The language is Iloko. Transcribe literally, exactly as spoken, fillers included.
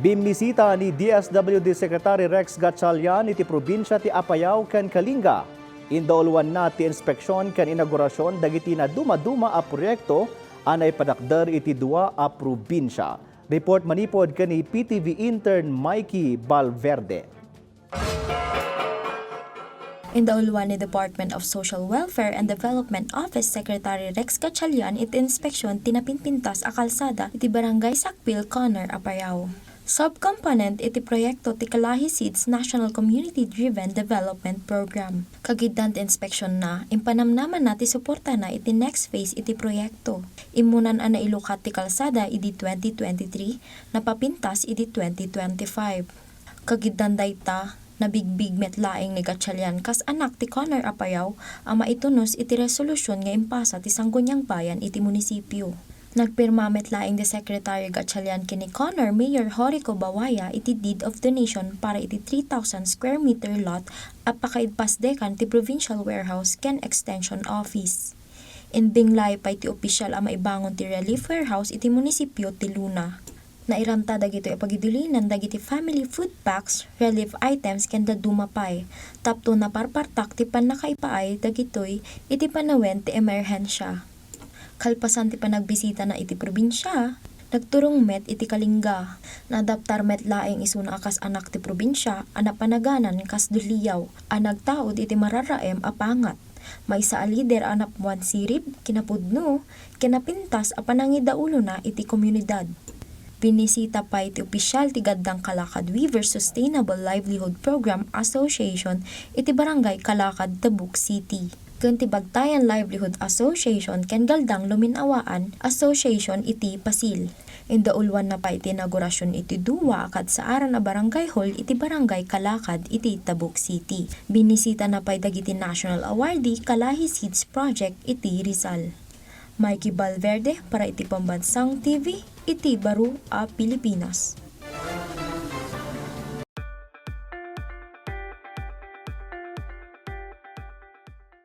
Bimmisita ni D S W D Secretary Rex Gatchalian iti probinsia ti Apayao ken Kalinga. Indauluanna ti inspeksion ken inaugurasion dagiti nadumaduma a proyekto a naipadakder iti dua a probinsia. Report manipud ken ni P T V intern Mikey Balverde. Indauluan ni Department of Social Welfare and Development Office Secretary Rex Gatchalian iti inspeksion ti napinpintas a kalsada iti Barangay Sakpil, Conner, Apayao. Subcomponent iti proyekto ti Kalahi Seeds National Community-Driven Development Program. Kagiddan ti inspeksionna, impanamnamanna ti suportana iti next phase iti proyekto. Immunan a nailukat ti kalsada idi twenty twenty-three, napapintas idi twenty twenty-five. Kagiddan dayta, nabigbig met laeng ni Gatchalian kas anak ti Conner Apayao a maitunos iti resolusion nga impasa ti Sangguniang Bayan iti munisipio. Nagpirma met laeng ni Secretary Gatchalian ken ni Conner Mayor Jorico Bawaya iti deed of donation para iti three thousand square meter lot a pakaidpasdekan ti Provincial Warehouse ken Extension Office. Imbinglay pay ti opisyal a maibangon ti relief warehouse iti munisipio ti Luna. Nairanta dagitoy a pagidulinen dagiti family food packs, relief items, ken dadduma pay, tapno naparpartak ti pannakaipaay dagitoy iti panawen ti emerhensia. Kalpasan ti panagbisitana iti probinsia, nagturong met iti Kalinga. Naadaptar met laeng isuna a kas anak ti probinsia a napanaganan kas duliaw a nagtaud iti mararraem a pangat. Maysa a lider a napuan sirib, kinapudno, ken napintas a panangidaulona iti komunidad. Binisita pay ti opisyal ti Gaddang Kalakad Weavers Sustainable Livelihood Program Association iti Barangay Kalakad, Tabuk City, ken ti Bagtayan Livelihood Association ken Galdang Lumin-awaan Association iti Pasil. Indauluanna pay ti inaugurasion iti dua a kadsaaran a barangay hall iti Barangay Kalakad iti Tabuk City. Binisitana pay dagiti national awardee Kalahi Seeds Project iti Rizal. Mikey Valverde para iti Pambansang T V iti baro a Pilipinas.